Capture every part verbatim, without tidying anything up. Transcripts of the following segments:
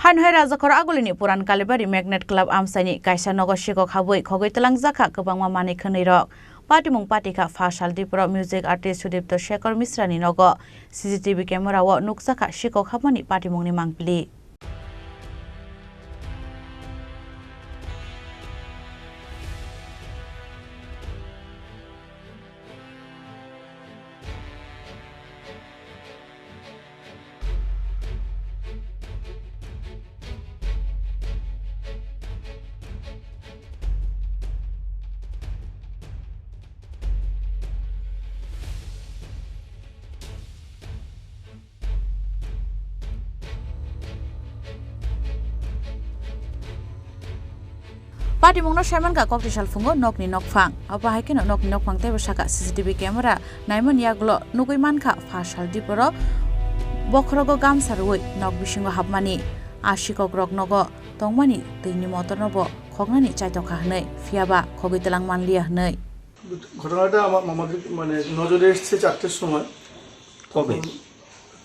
Ano hai Rajakhor Agulini Puran Kalibari Magnet Club amchaini kaisa nogo sikok habwi khogwi twlangjakha kwbangma manwi khwnwi rok. Patimung patikha pha sal dipro music artist Sudipto Shekhar Misra ni nogo. C C T V camera o nukjakha sikok habmani patimungni mangpili. Patimungno saimankha kokti salphungo nokni nokphang. Abo hai kheno nokni nokphang teibo saka C C T V camera naimani yagulo nugwi mankha pha sal diporo bokhorogo gamsa rwui nok bisingo hapmani. A sikokrok nogo tongmani twini motornobo khoknani chaitokha hwnwi, phiyaba khogwi twlang manliya hwnwi. ঘটনাটা আমার, আমাদের মানে নজরে এসছে চারটের সময়। কবে? তখন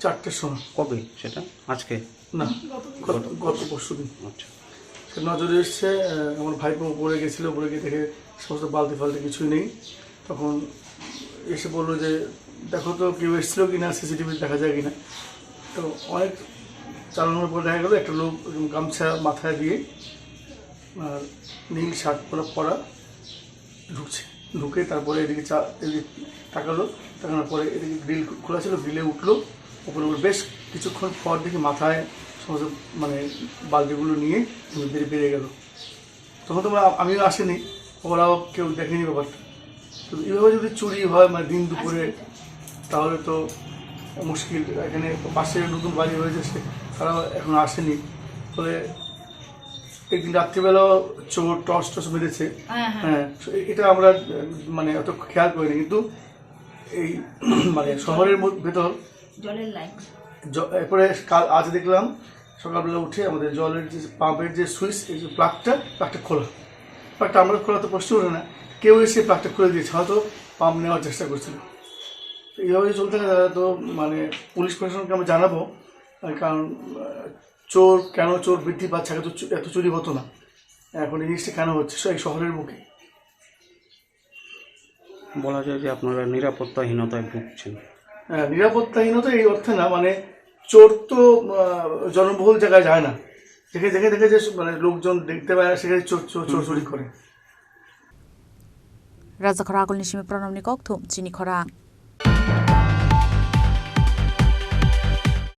চারটের সময়। কবে সেটা? আজকে? না, গত, গত পরশু দিন। আচ্ছা। সে নজরে এসছে, আহ, আমার ভাইপো উপরে গেছিল, উপরে গিয়ে দেখে সমস্ত বালতি ফালতি কিছুই নেই। তখন এসে বললো যে, "দেখো তো কেউ এসেছিল কি না, সিসিটিভি দেখা যায় কি না।" তো অনেক চালানোর পর দেখা গেল একটা লোক এরকম গামছা মাথায় দিয়ে আর নীল শার্ট পরা, পরা ঢুকছে। ঢুকে তারপরে এদিকে চা-, এদিকে তাকালো, তাকানোর পরে এদিকে গ্রিল খোলা ছিল, গ্রিলে উঠলো। ওপরে ওর বেশ কিছুক্ষণ পর দেখি মাথায় সমস্ত মানে বালতিগুলো নিয়ে বেরিয়ে, বেরিয়ে গেল। তখন তো আমরা, আমিও আসিনি, ওরাও কেউ দেখেনি ব্যাপারটা। তো এইভাবে যদি চুরি হয় মানে দিন দুপুরে, তাহলে তো মুশকিল। এখানে পাশে নতুন বাড়ি হয়েছে, সে, তারাও এখন আসেনি। ফলে একদিন রাত্রিবেলাও চোর টর্চ টর্চ মেরেছে। হ্যাঁ, হ্যাঁ। হ্যাঁ, তো এ-, এটা আমরা, আহ, মানে অত খেয়াল করিনি, কিন্তু এই মানে শহরের মধ্যে, ভেতর জলের লাইন। জ-, এরপরে কাল, আজ দেখলাম সকালবেলা উঠে আমাদের জলের যে পাম্পের যে সুইচ, এই যে প্লাগটা, প্লাগটা খোলা। প্লাগটা আমরা খোলা তো প্রশ্ন ওঠে না, কেউ এসে প্লাগটা খুলে দিয়েছে, হয়তো পাম্প নেওয়ার চেষ্টা করছিল। তো এইভাবে চলতে গেলে তো মানে পুলিশ প্রশাসনকে আমরা জানাবো, আহ, কারণ, আহ, চোর, কেন চোর বৃদ্ধি পাচ্ছে, আগে তো চু-, এত চুরি হতো না, এখন এই জিনিসটা কেন হচ্ছে স-, এই শহরের বুকে? বলা যায় যে আপনারা নিরাপত্তাহীনতায় ভুগছেন। হ্যাঁ, নিরাপত্তাহীনতা এই অর্থে না, মানে চোর তো, আহ, জনবহুল জায়গায় যায় না, যেখানে, যেখানে দেখে যে মানে লোকজন দেখতে পায় না, সেখানে চোর, চোর, চোর চুরি করে। Rajakhor Agulni simi Pranobni kokthum chini khorang.